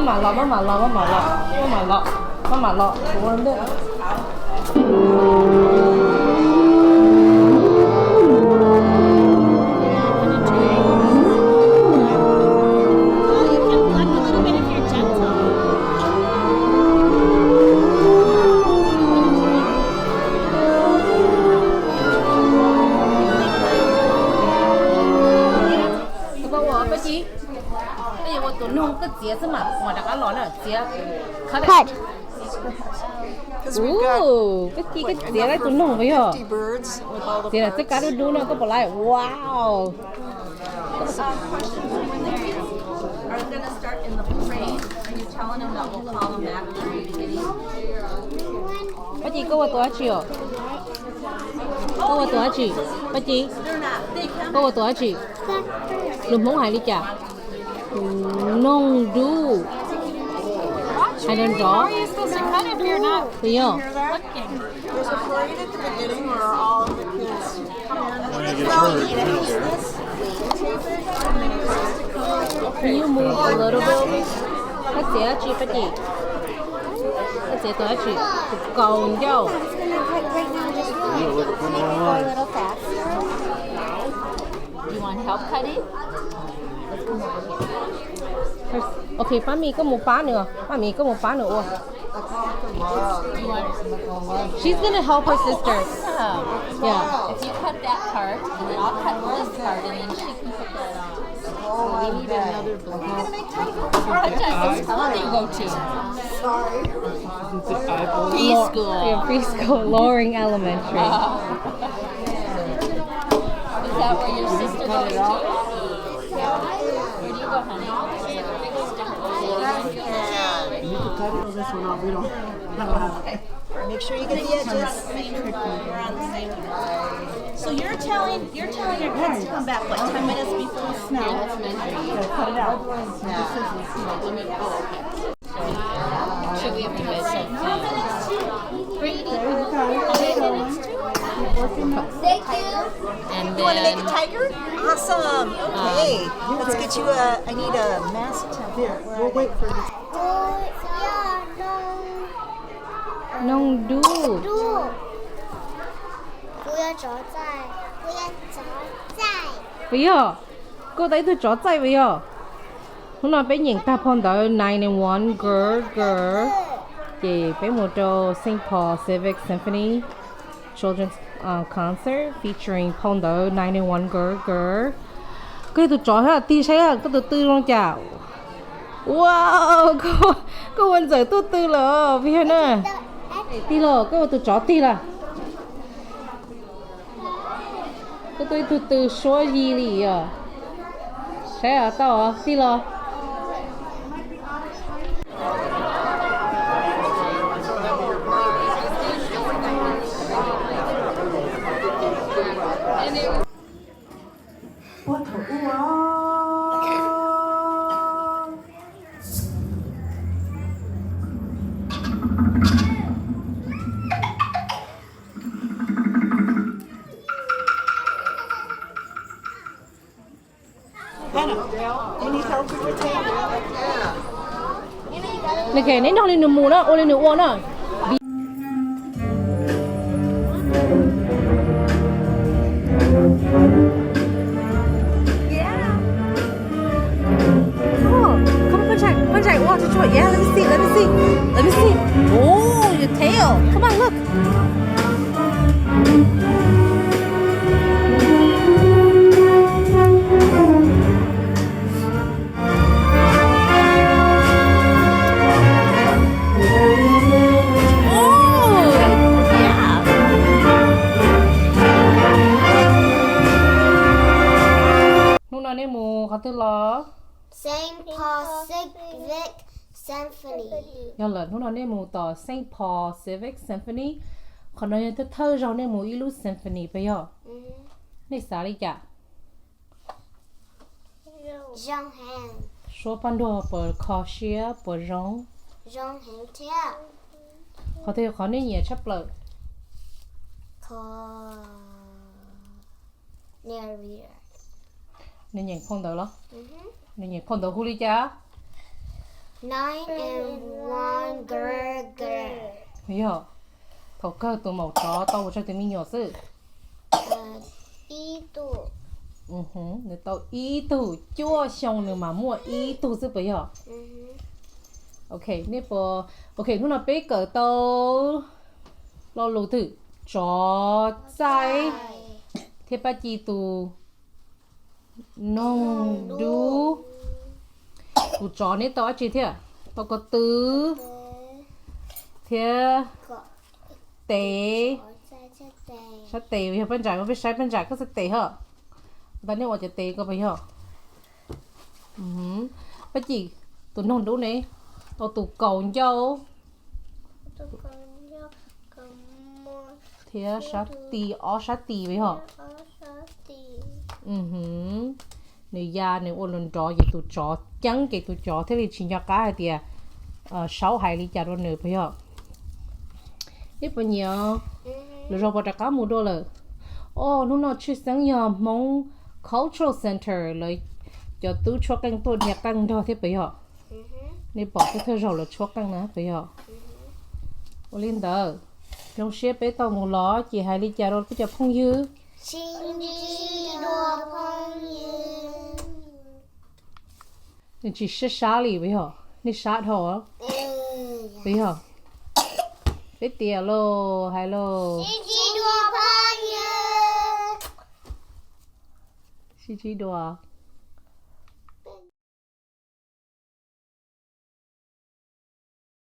Maj mam los, maj mam los, maj mam los, maj mam los, maj mam los, kuv ua ntej. Koj ua, Paj Ci, koj yuav ua tus noog koj txiav xwb mas, mas rov qab los na, txiav. Cut. Uu, Paj Ci koj txiav lawm tus noog puas yog? Txiav lawm txoj kab dub dub no koj puas like? Wow. Paj Ci koj ua tus dab tsi os? Koj ua tus dab tsi? Paj Ci, koj ua tus dab tsi? Lus Hmoob hais li cas? Tus noog dub. Hais nrov nrov. Puas yog? Can you move a little bit? Koj txiav dab tsi Paj Ci? Koj txiav tus dab tsi? Tus kaus ncauj. You want help cutting? Ok, Paj Mim koj mus pab nws, Paj Mim koj mus pab nws ua. She's gonna help her sister. Yeah. If you cut that part, and then I'll cut this part, and then she can put that on. So we need another block. What does this building go to? Preschool. Yeah, preschool, Loring Elementary. Is that where your sister goes to? Where do you go, honey? Make sure you get the edges. So you're telling, you're telling your kids to come back, what, ten minutes before school? Cut it out. Should we have to measure? Thank you. And you want to make a then, tiger? Awesome. Okay. Um, let's get you a, I need a mask to. Here, we'll wait for you. Noog dub. Kuv yuav tsov txaij. Kuv yuav tsov txaij. Puas yog? Koj tau ib tug tsov txaij puas yog? Hnub no peb nyeem tag phau ntawv nine one one Grr Grr, ces peb mus rau Saint Paul Civic Symphony Children's, uh, Concert featuring phau ntawv nine one one Grr Grr. Koj tus tsov thiab, tig saib koj tus tw zoo cas. Wow, koj ua ntxawm tuaj tw lawm os Viag na. Tig los, koj ua tus tsov tig lawm. Koj tuaj ib tug tw suab yig li os. Saib os, tau os, tig los. Puag thaum ub os. Neb nrog li nws mus na, ua li nws ua na. Yeah. Oh, come on, Paj Ntsais, Paj Ntsais, ua tsuag tsuag. Yeah, let me see, let me see, let me see. Oh, your tail. Come on, look. Hnub no nej mus qhov twg los? Saint Paul Civic Symphony. Yog lawm, hnub no nej mus tom Saint Paul Civic Symphony. Qhov no yog thawj thawj zaug nej mus ib lub symphony puas yog? Nej xav li cas? Zoo heev. Suab paj nruag puas kho siab puas zoo? Zoo heev thiab. Qhov twg yog qhov nej nyiam tshaj plaws? Kho narrator. Nws nyeem phau ntawv los? Nws nyeem phau ntawv hu li cas? Yog, thaum kawg tus maum tsov tau ua tsawg tus me nyuam xwb? Nws tau ib tug, cuaj xyoo nws mas muaj ib tug xwb puas yog? Ok, nej puas, ok, hnub no peb kawm tau lo lus twg? Tsov, txaij, thiab Paj Ci tus noog dub. Tus tsov neb tau dab tsi thiab? Tau ko tw thiab tes. Sab tes yog Paj Ntsais, peb saib Paj Ntsais koj xav tes hos. Tau nej ua cov tes ko puas yog? Paj Ci, tus noog dub ne, tau tus kaus ncauj thiab sab tis, ob sab tis puas yog? Nws ya nws ua nrov nrov ces tus tsov ceeb ces tus tsov thiaj li tsis nco qab hais tias Saub hais li cas rau nws puas yog? Nej puas nyiam? Lwm zaus puas rov qab mus dua lawm? Os, hnub no tshwj xeeb yog Hmoob Cultural Center lawv cov tub tshuab qeej tuaj dhia qeej nrog thiab puas yog? Nej pom thawj thawj zaug lawv tshuab qeej na puas yog? Ua li ntawd, zoo siab peb tau mus los ces hais li cas rau peb cov phooj ywg? Nws tsis sab sab li puas yog? Nej sab dhau puas yog? Peb tias lauj, hais lauj. Sib ntsib dua.